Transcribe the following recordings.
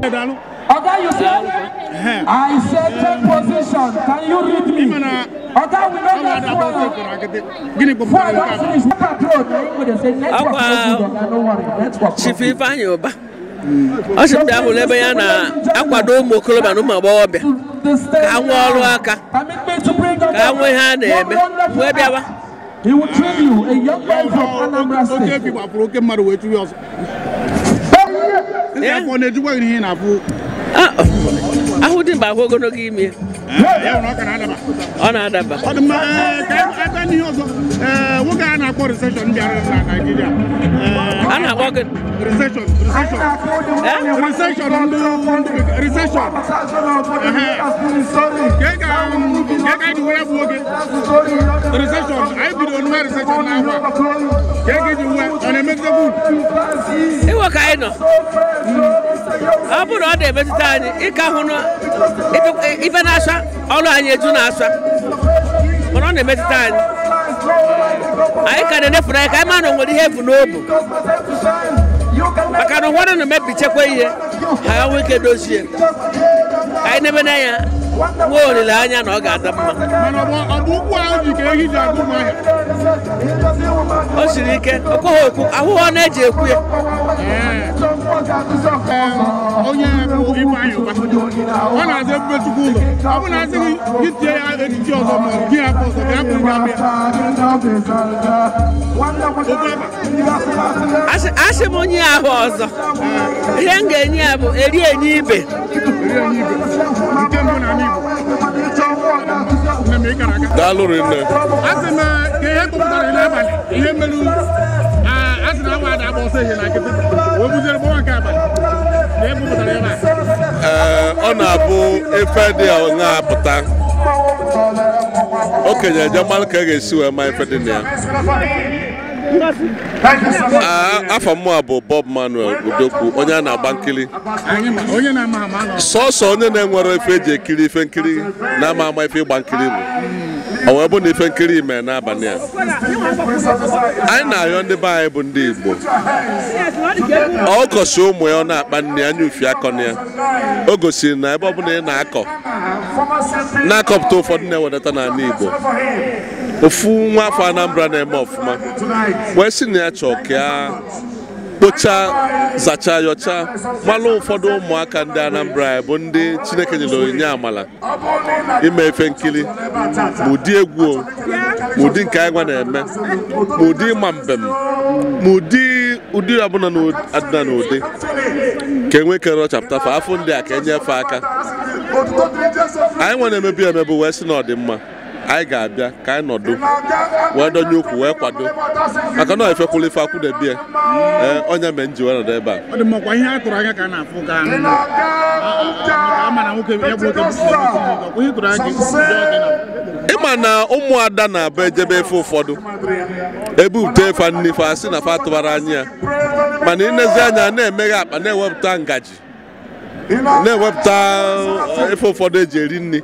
Oga, you said? I said take position. Can you read me? Oga, we don't get four. I don't finish. Network. Chief Ifeanyi Ubah. Ọ sị m bịa hụrụ ebe ya na-akwado ụmụ okorobịa na ụmụ agbọghọbịa ka ha nwee ọrụ aka, ka ha nwee ihe a na-eme wee bịawa. He will train you, a young man from Anambra State. Ahụ dị mba ahụ ogologo ime. Ọ na-adaba. Nwoke a na-akpọ recession bịara na Naịjirịa. A na-akpọ gị? Recession. Recession. Recession. Ka anyị were bụ oge. Recession. Anyị bidoro nwe recession n'afọ a. Ka e ji nwe ọ na-emegide bụ. Ịwọ ka anyị nọ. Ọ bụrụ na ọ na-emetụta anyị, ịka hụ na ife na-asa ọrụ anyị eju na-asa, mana ọ na-emetụta anyị. Anyị ka na-enefuru anyị ka anyị ma na o nwere ihe ebu n'obu, maka na ụfọdụ na-emebichekwa ihe ha nwee ike dozie. Ka anyị na-eme n'anya nwee olileanya na ọ ga-ada mma. O siri ike, o kweghị okwu, ahụhụ ọ na-eji ekwu ya. Onye bụ Ifeanyi Ubah, ọ na-aza ebube Chukwu ụzọ. Ọ bụ na asị gị tie ya echichi ọzọ ma ọ gị afọ ọzọ ka ya bụrụ gị abịa. Asị m onye ahụ ọzọ, ihe m ga-enye ya bụ eri enye ibe. Nke mbụ n'ala Igbo. Daalụ rinne. Asị m ka ihe kpọpụtara n'abalị, ihe mere asị na awa ada agba ọsọ ihe na nkịtị wee buziere gbawa nke abalị. Ee, ọ na-abụ ife dị na-apụta okenye eje mmanụ ka e ga-esi wee ma ife dị na ya. Afọ mmụọ bụ Bob Manuel Udokwu, onye a na-agba nkiri. Sọsọ onye na-enwere ife eji ekiri ife nkiri na-ama ama ife ịgba nkiri bụ ọ wee bụ na ife nkiri mee n'abalị a. Anyị na-ayọ ndị be anyị bụ ndị Igbo, ọ kọsi ụmụ ya ọ na-akpa nne ya anya ufi akọ na ya. O gosiri na ebe ọbụla ị na-akọ na-akọpụta ụfọdụ na-ewedata n'ala Igbo, ofu nwa afọ Anambra na-eme ọfụma wee sị na ya chọọ ka ya kpochaa, zachaa, yọchaa, malụ ụfọdụ ụmụaka ndị Anambra bụ ndị Chineke nyere onyinye amala ime ife nkiri, ma ụdị egwu, ma ụdị nke anyị nwa na-eme, ma ụdị ịma mbem, ma ụdị ọbụla adịna n'ụdị ka enwe ike rọchapụta fa afọ ndị a ka enyefe aka. Anyị nwa na-emebi emebi wee sị na ọ dị mma, anyị ga-abịa ka anyị nọdụ wee donye ukwu wee kwado, maka na efekwula ife akwụdebie. Ee, onye mee nji wee nọdụ ebe a. Ọ dị mma kwa ihe a tụrụ anya ka a na-afụ ka ịma na ụmụada na-abụ ejebe efe ụfọdụ ebupụta efe nnife asị na fa atụbara anya ya, mana inezi anya na-emeghe akpa na-ewepụta ngaji, na-ewepụta ife ụfọdụ eji eri nri.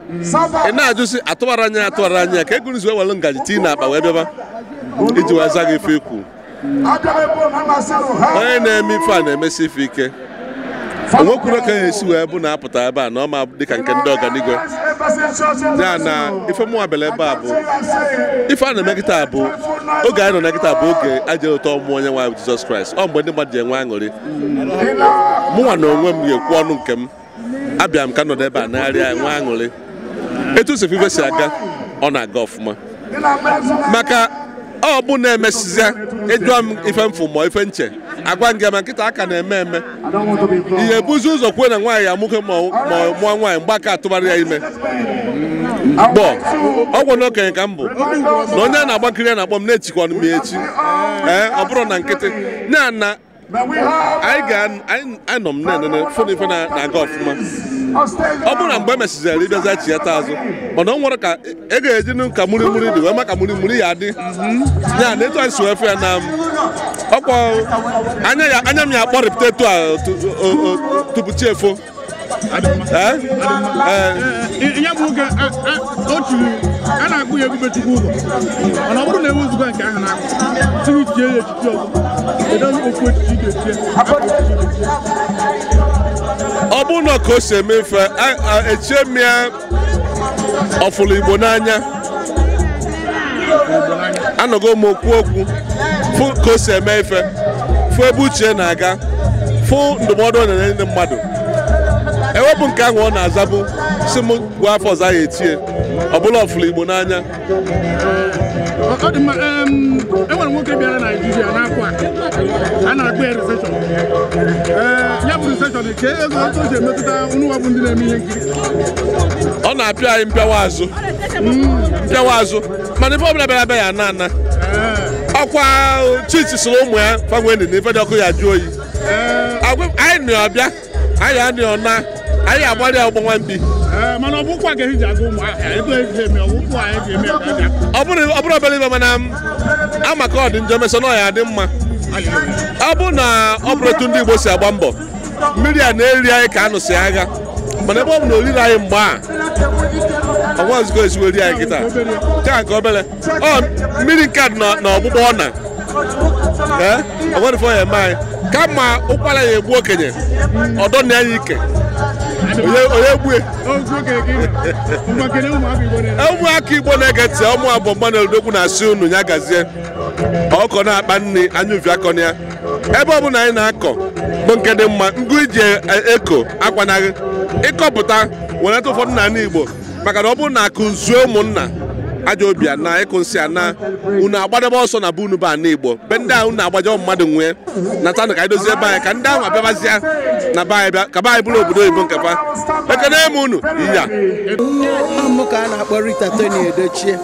Ị na-ajụsị atụbara anya atụbara anya ka egwuruzi wee were ngaji tii n'akpa wee bịaba iji wee za gị ife ikwu. Onye na-eme ife a na-emesi ife ike. O nwekwuru ka ya esi wee bụ na-apụta ebe a na ọma dịka nke ndị ọganigwe ya na ife mụnwa bịara ebe a bụ ife a na-eme kịta bụ oge anyị nọ na kịta bụ oge aje ụtọ ọmụmụ onye nwe Jizọs Kraịst. Ọ mgbe ndị mmadụ ji enwe aṅụrị. Mụnwa na onwe m ga-ekwu ọnụ nke m, abịa m ka nọdụ ebe a nagharịa enwe aṅụrị. Etu si ife si aga, ọ na-aga ọfụma, maka ọ bụ na-emesizia ịjụọ m ife mfụ ma ife nche agwa gị ma nkịta aka na-eme eme ihe ebuzi ụzọ kwuo na nwaanyị amụke ma mụọ nwaanyị mgbaka atụbara ya ime. Gbọ ọgwụ na okenye ka m bụ na onye a na-agba nkiri ya na-akpọ m na-echikwanụ m ya echi. Ee, ọ bụrụ na nkịtị ya na anyị nọ m na-enene fụ na ife na-aga ọfụma. Ọ bụrụ na mgbe emesiziri ịbịaza chi ya taa azụ, mana ọ nwere ka ị ga-eji ka murimuri dị wee maka murimuri ya adị ya na etu anyị si wee fụ ya na ọkwa anya m ya akpọrịpụta etu a tupu chi efo. Ya bụ oge o chiri a na-akpụ ya ebube Chukwu ụzọ, mana ọ bụrụ na ewezụga nke ahụ na-akpụ tiri chie ya echichi ọzọ, kedu okwu echichi ga-echie? Ọ Ọ bụrụ na ka o si eme ife echie m ya ọfụlụ Igbo n'anya. Anọgo m okwu okwu fụ ka o si eme ife, fụ ebe uche na-aga, fụ ndụmọdụ ọ na-enye ndị mmadụ. Ewepụ nke ahụ ọ na-azabụ si m gwa afọ ọzọ ya etie ọ bụla ọfụlụ Igbo n'anya. Ọ dị mma. Enwere nwoke bịara Naijiria n'afọ a na-akpọ ya recession. Ya bụ recession ka ego otu o si emetụta ụnụwa bụ ndị na-eme ihe nkiri. Ọ na-apịa anyị mpịawa azụ mpịawa azụ, mana ife ọbụla bịara abịa ya ana ana. Ọkwa chichi sịrị ụmụ ya fanwe na ife dị ọkụ ya jụ oyi. Anyị nọ ọbịa, anyị anị ọna, anyị agbalị ọgbọ nwa mbi. Mana ọ bụ ụkwụ a ka eji agụ ụmụ ahịa ego eji eme, ọ bụ ụkwụ a eji eme. Ọ bụrụ obere ife, mana ama ka ọ dị njọ mesọ na ọ ya dị mma. Ọ bụ na ọ bụrụ etu ndị Igbo si agba mbọ, mmiri a na-eri anyị ka anụsị agha, mana ebe ọ bụ na oriri anyị mgbe a ọnwa nzukọ esiwe eri anyị kịta nke a nke obere ọ mmiri nke a dị na ọgbụgbọ ọ na ọ nwere ife ọ ya eme anyị kama ụkwara ya egbu okenye ọdọ na ya ike onye gbue. Ụmụaka Igbo na-ege ntị, ụmụ abụ mgba na odogwu na-asị unu ya gazie ọkọ na-akpa nri anya uvi akọ ya ebe ọ bụla anyị na-akọ bụ nke dị mma. Ngụ iji eko akwanaghị ịkọpụta wenata ụfọdụ n'ala Igbo, maka na ọ bụrụ na akụ zuo ụmụnna ajọ obi ana ịkụ nsị ana unu agbadebe ọsọ na be unu bụ ana Igbo be ndị ahụ unu agbajọ mmadụ nwee natanụ ka anyị dozie ebe anyị ka ndị ahụ abịabazịa na be anyị bịa ka be anyị bụrụ obodo oyibo nke fa. Ekene m unu iya. Mụ ka a na-akpọ Rita Tony Edochie.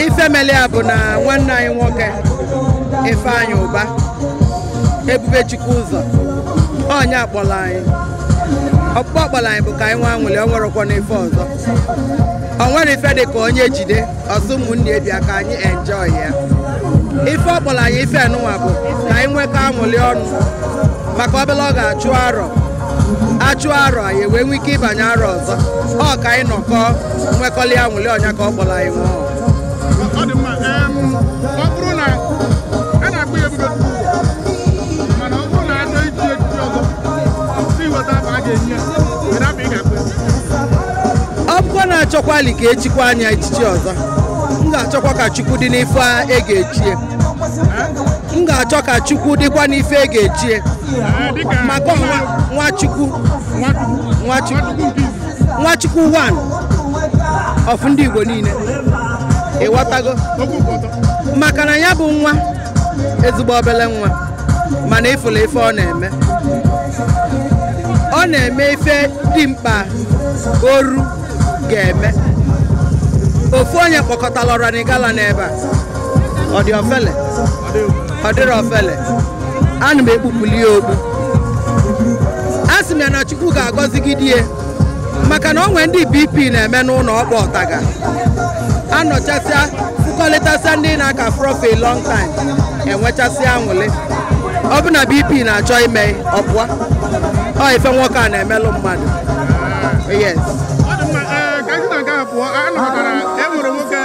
Ife mele ya bụ na nwanne anyị nwoke Ifeanyi Uba Ebube Chukwu ụzọ onye akpọrọ anyị ọkpụkpọ akpọrọ anyị bụ ka anyị nwa anwụle. Ọ nwerekwa n'ife ọzọ, ọ nwere ife dị ka onye jide ọsọ ụmụnne bịa ka anyị enjoy ya. Ife ọ kpọrọ anyị ife nụnwa bụ ka anyị nwekọ anwụle ọnụ, maka obele ọ ga-achụ arọ achụ arọ anyị wee nwee ike ịbanye arọ ọzọ. Ọ ka anyị nọkọ nwekọli anwụle ọnya ka ọ kpọrọ anyị nwụọ. Ọ dị mma. Ọ bụrụ na a na-akpọ ya Ebube Chukwu ụzọ, mana ọ bụrụ na a chọọ ichi echichi ọzọ si weta afọ a ga-enye ya, kedu afọ ị ga-akpọ ya? Ọ bụkwa na-achọkwali ka echikwa anya echichi ọzọ, m ga-achọkwa ka Chukwu dị n'ife e ga-echie. M ga-achọ ka Chukwu dịkwa n'ife e ga-echie, maka Nwachukwu Nwachukwu Nwachukwu one of ndị Igbo niile. Ịghọtago? Maka na ya bụ nwa ezigbo obele nwa, mana ịfụla ife ọ na-eme, ọ na-eme ife dị mkpa oru ga-eme. Ofu onye kpọkọtala ọranigala n'ebe a, ọ dị ofele? Ọ dịrị ofele. Ana m ekpupụli ya okpu, a sị m ya na Chukwu ga-agọzigide ya, maka na o nwee ndị BP na-eme n'ụlọ ọkpọ ọtaga anọchasịa fụkọlịtasịa ndị na-aka for a long time enwechasịa anwụlị. Ọ bụ na BP na-achọ ime ọ pụọ. Ọ ife nwoke a na-emelụ mmadụ. Yes. Ọ dị mma. Ka anyị si na nke ahụ pụọ, a nọkọtara e nwere nwoke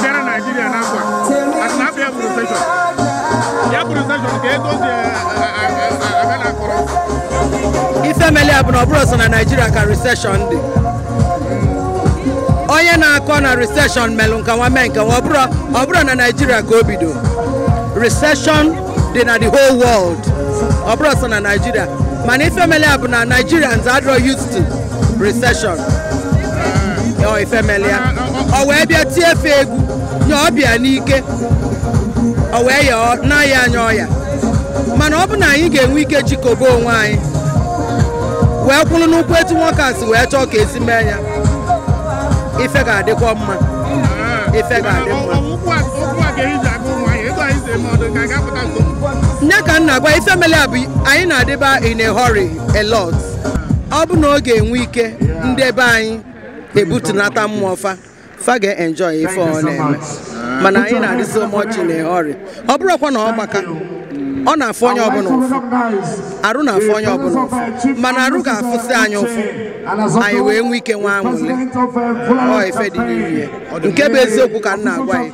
bịara Naijiria n'afọ a asị na afọ ya bụ recession, ya bụ recession ka ego si abịa na akọrọ. Ife mele ya bụ na ọ bụrụ sọ na Naijiria ka recession dị. Onye na-akọ na recession melụ nka nwa mee nka nwa, ọ bụrụ na Naijiria ka o bido. Recession dị na the whole world, ọ bụrụ sọ na Naijiria. Mana ife mele ya bụ na Nigerians adịrọ used to recession. Ọ ife mele ya ọ wee bịa tie efe egwu nye ọbịa n'ike, ọ wee ya na-aya anya ọya. Mana ọ bụ na anyị ga-enwe ike jikọba onwe anyị wee kwụrụ n'ụkwụ etu nwoke a si wee chọọ ka esi mee ya, ife ga-adịkwa mma. Ife ga-adị mma. Ụkwụ a ka eji agụ ụmụ anyị ego anyị si eme ọdụ ka ga-apụta nso. Nye ka m na-agwa ife mele ya bụ anyị na-adịba in a hurry a lot. Ọ bụ na ọ ga-enwe ike ndị be anyị ebutunata mmụọ fa fa ga-enjoy ife ọ na-eme, mana anyị na-adị so much in a hurry. Ọ bụrụkwa na ọ maka ọ na-afụ onye ọbụla ụfụ, arụ na-afụ onye ọbụla ụfụ, mana arụ ga-afụsị anyị ụfụ Anyị wee nwee ike nwa anwụle. Ọ ife dị n'ime nke bụ eziokwu ka m na-agwa ya.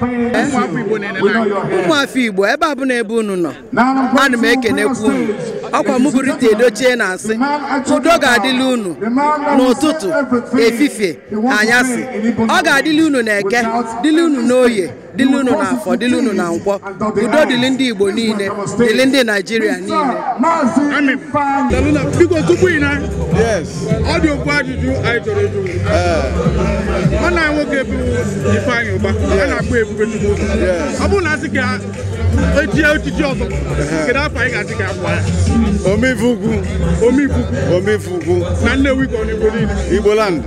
Ụmụafọ Igbo ebe a bụ na ebe unu nọ, ana m ekenekwa unu. Ọkwa mụ bụ Rita Edochie na-asị udo ga-adịla unu n'ụtụtụ, efifie, anyasị. Ọ ga-adịla unu n'eke, dịla unu n'oye, dịla unu n'afọ, dịla unu na nkwọ. Udo dịlị ndị Igbo niile, dịlị ndị Naijiria niile. Biko tupu ị na ọ dị okwu ajụjụ anyị chọrọ ịjụ. Nwanne anyị nwoke bụ Ifeanyi Ubah, a na-akpọ Ebubechukwu. Ọ bụrụ na asị ka echie echichi ọzọ, kedu afọ anyị ga-asị ka akpọ ya? Omifugwu. Omifugwu. Omifugwu. Na Nnewi ka ọ n'Igbo niile. Igbo land.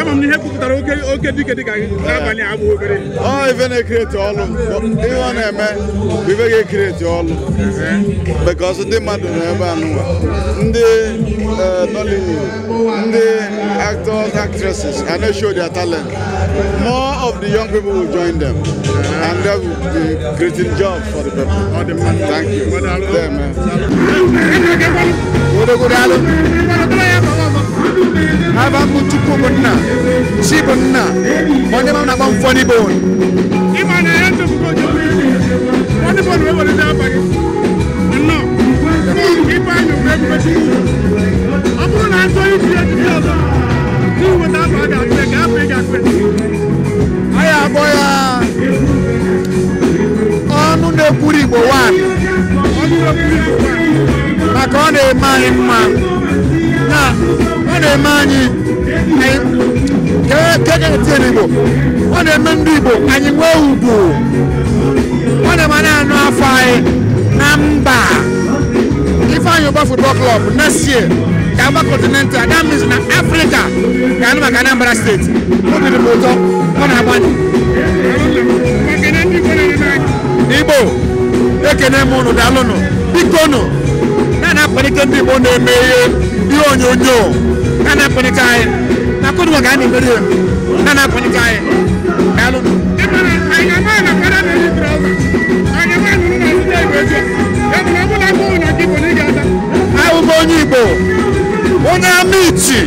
Ama m na ihe kwupụtara oke dike dịka gị n'abalị a abụghị obere. Ọ ife na-ekireti ọlụ. Ihe ọ na-eme bụ ife ga-ekireti ọlụ. Because ndị mmadụ nọ ebe a nụwa. Ndị Nollywood, ndị actors, actresses, and they show their talent. More of the young people will join them, and they will be creating jobs for the people. Thank you. There, man. Ọ bụrụ na achọ iji ejiji ọzọ n'iweta afọ a ga-akụ ya ka afọ ị ga-akụ ya. Anyị abụọ ya ọnụ na-ekwuru Igbo one maka ọ na-eme anyị mma na ọ na-eme anyị keketie n'Igbo, ọ na-eme ndị Igbo anyị nwee ugwu, ọ na-eme anyị anụ afọ anyị na mba. Ifeanyi Ubah Football Club next year ga-agba continental, that means na Africa ga-anụ maka Anambra steeti. Obi dị m ụtọ, ọ na-agbanye. Igbo ekene m unu, daalụnụ, biko nụ na-akwalite ndị Igbo na-eme ihe onyonyo, na-akwalite anyị na koduwa ka anyị na-emeri ya, na-akwalite anyị, daalụnụ. Ahụ m onye Igbo, onye Amichi,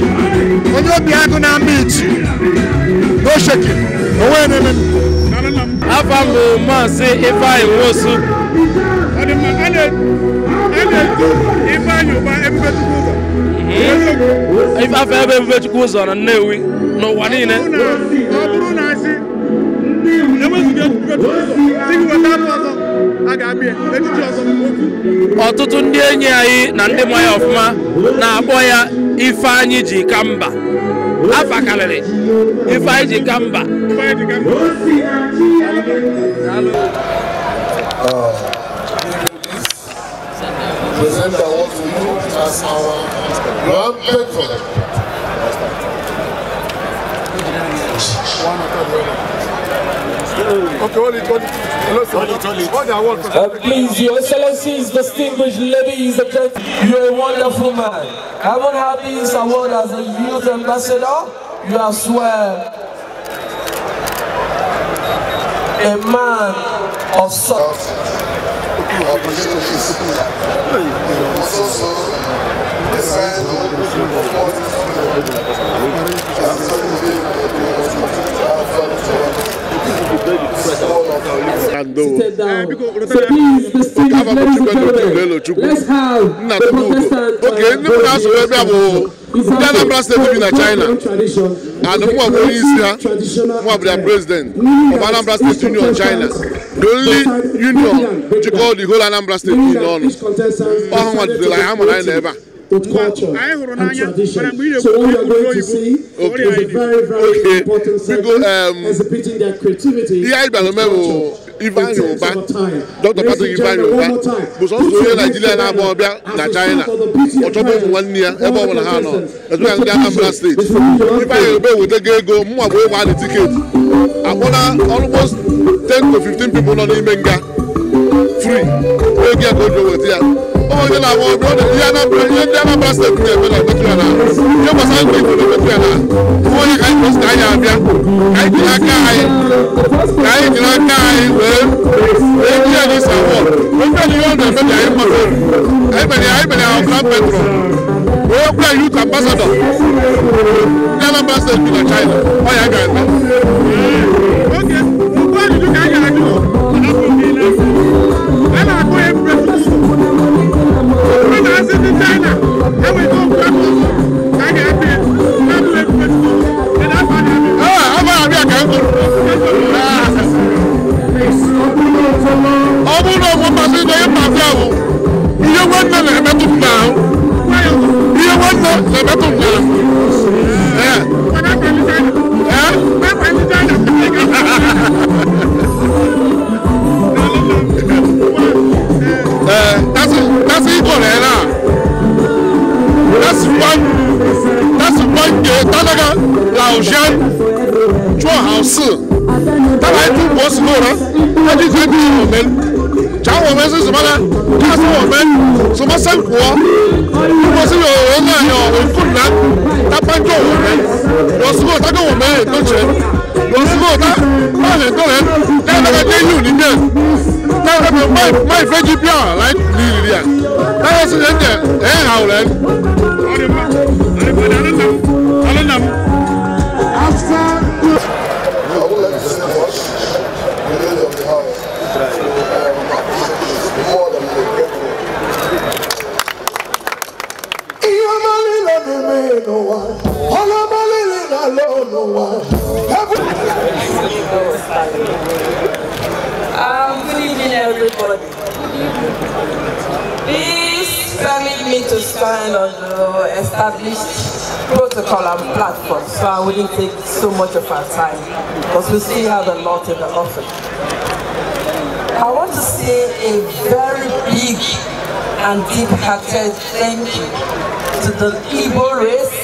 onye obi agụ na Amichi, no shaking, onwe na-eme. Afa m bụ Maazị Ifeanyi Nwosu. Ọ dị mma, a na-etu Ifeanyi Ubah Ebubechukwu ụzọ. Ife ebe Ebubechukwu ụzọ na Nnewi n'ụwa niile. Ọ bụrụ na asị enwezighị Ebubechukwu ụzọ, si gị weta afọ ọzọ, a ga-abịa echichi ọzọ okwu. Ọtụtụ ndị enyi anyị na ndị ma ya ọfụma na-akpọ ya Ifeanyi ji ka mba. Afa karịrị Ifeanyi ji ka mba. Present the award to you as our grand patron. Okay, hold it, hold it. Hold it, hold it. Hold the award. Please, Your Excellencies, distinguished ladies and gentlemen, you're a wonderful man. Having had this award as a youth ambassador, you are swear a man of such. Seated down. So please, distinguished ladies and gentlemen, let's have the contestant. Okay, ndị Anambra State bi na China, and mụ bụ onye isi ha, mụ bụ their president of Anambra State Union China, the only union jikọrọ the whole Anambra State niile ọnụ. Ọha nwa dutere anyị, ama na anyị nọ ebe a. With culture and tradition. So what we are going to see is a very, very important segment exhibiting their creativity ihe anyị bịara mee bụ Ifeanyi Ubah, Dr. Patrick Ifeanyi Ubah bụ sọsọ onye Naijiria na-agba ọbịa na China, ọ chọba ụmụ nwanne ya ebe ọ bụla ha nọ, etu ndị Anambra steeti. Ifeanyi Ubah ewetego ego mụnwa bụ ịgba tiketi akpọna almost 10 to 15 people nọ n'ime nga free, ego ya ka o ji eweta ya. Onye na-agba ọbịa ihe ndị Anambra steeti na-eme na emetụ ya na ihe gbasara ndị Igbo na-emetụ ya na onye ka anyị kwesịrị ka anyị abịa ka anyị jiri aka anyị ka anyị jiri aka anyị wee wee nye ya n'isi awọd ofe na ihe ọ na-eme dị anyị mma anyị mere ya ahụ grand patron wee kwa youth ambassador. China ọ ya ga-eme. Oge ugbu ajụjụ ka a ga-ajụ a na-akpọ ya Ebube Chukwu ọ bụrụ na asị ndị China enweta okwu afọ ọzọ ka a ga-abịa na-abụghị Ebube Chukwu kedu afọ a ga-abịa? Ee, afọ a ga-abịa ka m gụrụ. Ọ bụrụ na ọgwụ mmasị na onye mmasị ahụ ihe nwanne na-emetụ m n'ahụ ihe nwanne na-emetụ m n'ahụ. Ee. Ee? 但是一个人啊，但是关给他那个老乡做好事。他来中国时候呢，他就在讲我们，讲我们是什么呢？他说我们什么生活，如果是有人呢有困难，他帮助我们。有时候他跟我们很多钱，有时候他很多人在那个监狱里面。他那边卖飞机票来理理啊，他是人的很好人。Good evening, everybody. Please permit me to stand on the established protocol and platform, so I wouldn't take so much of our time, because we still have a lot in the office. I want to say a very big and deep-hearted thank you to the Igbo race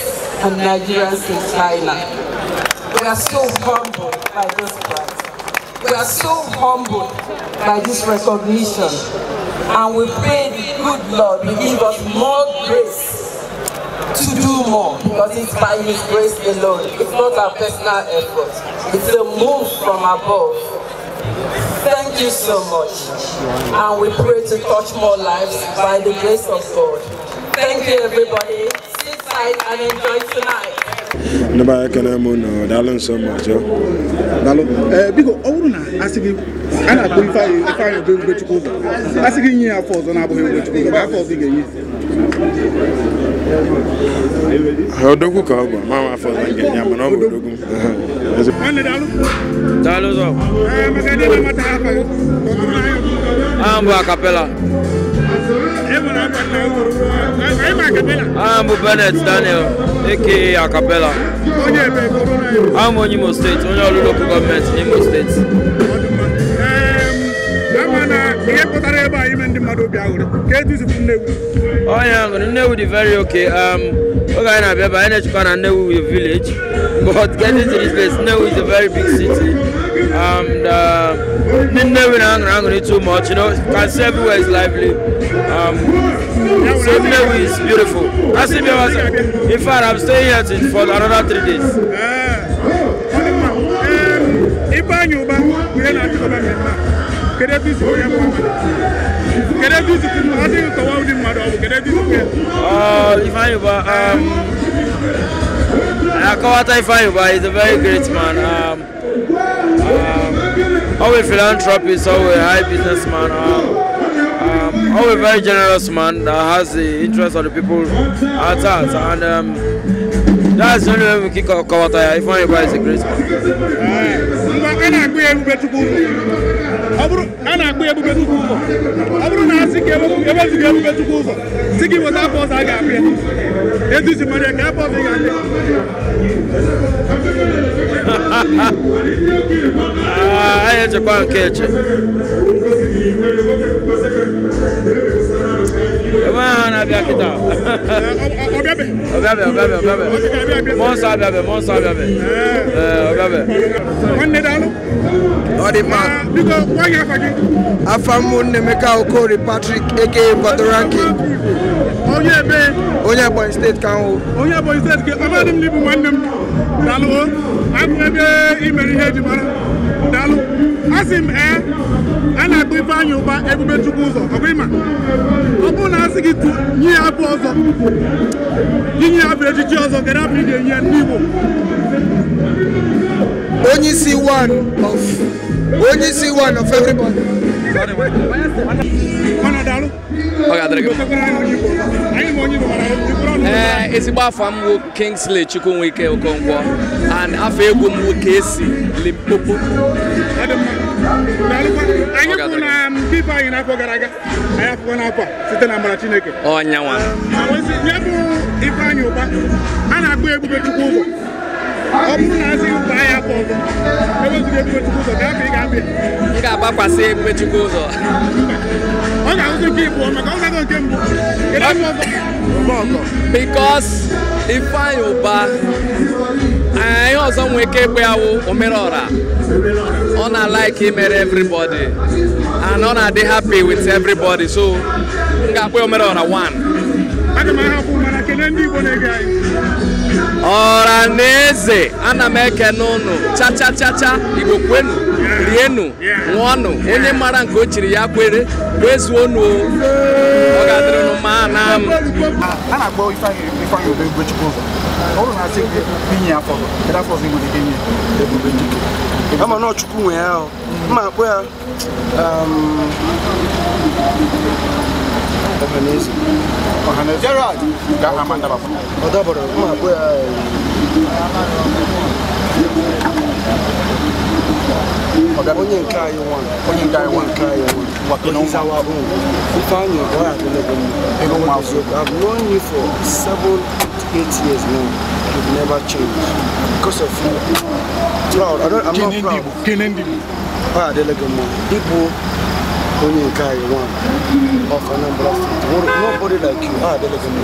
and Nigerians in China. We are so humbled by this prize. We are so humbled by this recognition, and we pray the good Lord will give us more grace to do more, because it's by His grace alone. It's not our personal effort. It's a move from above. Thank you so much, and we pray to touch more lives by the grace of God. Thank you, everybody. Sit tight and enjoy tonight. Nobody can know. Daalụ so much. Daalụ. Biko, ọ bụrụ na asị gị a na-akpọ Ifeanyị Ụba Ebube Chukwu ụzọ, asị gị nye ya afọ ọzọ na-abụghị Ebube Chukwu ụzọ, afọ ọzọ ị ga-enye? Odogwu ka ọ bụ, ma afọ ọzọ m ga-enye ya, mana ọ bụ odogwu. Nwanne daalụ. Daalụ ụzọ. Maka ndị na-amata afa gị, Aha m bụ Acapella. Aha m bụ Bennett Daniel, aka Acapella. Aha m onye Imo Steeti, onye ọrụ local gọọmenti n'Imo Steeti. Ihe pụtara ebe a ime ndị mmadụ obi aṅụrị, ka etu isi fụ Nnewi? Onye aṅụrị, Nnewi dị very okay. Oge anyị na-abịa ebe anyị na-echekwa na Nnewi is a village, but getting to this place, Nnewi is a very big city. And ndị Nnewi na-aṅụrị aṅụrị too much, you know, you can see everywhere is lively. So Nnewi is beautiful. In fact, I'm staying here for another 3 days. Ifeanyị Ụba bụ ihe na-achịkọba mmemme a. Kedu ebe isi onye kedu ebe isi adịghị kọwa ụdị mmadụ ọ bụ kedu ebe isi ya? Ifeanyị Ụba, Akọwata Ifeanyị Ụba is a very great man. Always philanthropist, always high businessman, always very generous man that has the interest of the people at heart, and that's the only way we can Akọwata. Ifeanyị Ụba is a great man. A na-akpọ ya Ebube Chukwu ụzọ. A na-akpọ ya Ebube Chukwu ụzọ. Ọ bụrụ na asị ka ewezuga Ebube Chukwu ụzọ, sị gị weta afọ ọzọ a ga-akpụ ya. Etu isi mara ya ka afọ ọzọ ị ga-akpụ ya. Anyị echekwa nke eche. Ebe ahụ na-abịa kịta. Ọbịabe, ọbịabe, ọbịabe. Mmụọ nsọ abịabe, mmụọ nsọ abịabe. Ọbịabe. Nwanne daalụ. Ọ dị mma. Biko, gwa anyị afa gị. Afa m Nnemeka Okori Patrick aka Patoranking. Onye ebe? Onye Ebonyi steeti ka m wụ. Onye Ebonyi steeti ka amadị m na ịbụ nwanne m. Daalụ o. Abụ ebe i mere ihe eji mara. Daalụ. Asị m ee, a na-akpọ Ifeanyi Uba Ebube Chukwu ụzọ, ọ bụ ịma? Ọ bụrụ na asị gị nye ya afọ ọzọ, gị nye ya afọ echichi ọzọ, kedu afọ ị ga-enye ya ndị Igbo? Onye isi one of everybody. Ọ ga-adịrị gị. Ee, ezigbo afọ m bụ Kingsley Chukwunwike Okonkwo and afọ egwu m bụ Kcee Limpopo. Anyị kwụ na nke Ifeanyi n'afọ gara aga, anyị afụkwa n'afọ a site na amara Chineke. Ọnyanwa. Ya bụ Ifeanyi Uba, a na-akpọ Ebube Chukwu ụzọ. Ọ bụrụ na asị baa ya afọ ọzọ, ewezụga Ebube Chukwu ụzọ, ka afọ ị ga-abịa. M ga-agbakwasị Ebube Chukwu ụzọ. Ọ ga-ahụzi nke ịbụọ maka ọ zago nke mbụ. Kedu afọ ọzọ? Because Ifeanyi Uba, ihe ọzọ nwee ike ịkpụ ya wụ omerọra. Ọ na-like imere everybody and ọ na-adị happy with everybody, so m ga-akpọ ya omerọra 1. Aga m ahapụ mana kelee ndị Igbo na-ege anyị. Ọra na eze, ana m ekene ụnụ cha cha cha cha. Igbo kwenu, rienu, ṅụọnụ. Onye mara nke o chiri ya kwere, kwezuonu. Ọ ga-adịrị ụnụ mma na m. A na-akpọ Ifeanyi Uba Ebube Chukwu ụzọ. Ọ bụrụ na asị gị inye ya afọ ọzọ, kedu afọ ọzọ ị nwere ike inye Ebube Dike? Ama na Chukwu nwe ya ahụ. Mma akpọ ya Ọhaneze. Ọhaneze. Gerald ga-aha ma ndabapụ. Ọ dabara, mma akpọ ya onye nke anyị nwa. Onye nke anyị nwa. Nke anyị nwa. He's our own. Ifeanyi Uba adịlego mma. I've known you for 7 to 8 years now. You've never changed. Because of you. Proud. I'm not proud. Ọ adịlego mma. Ịbụ onye nke anyị nwa of Anambra State. Nobody like you. Ọ adịlego mma.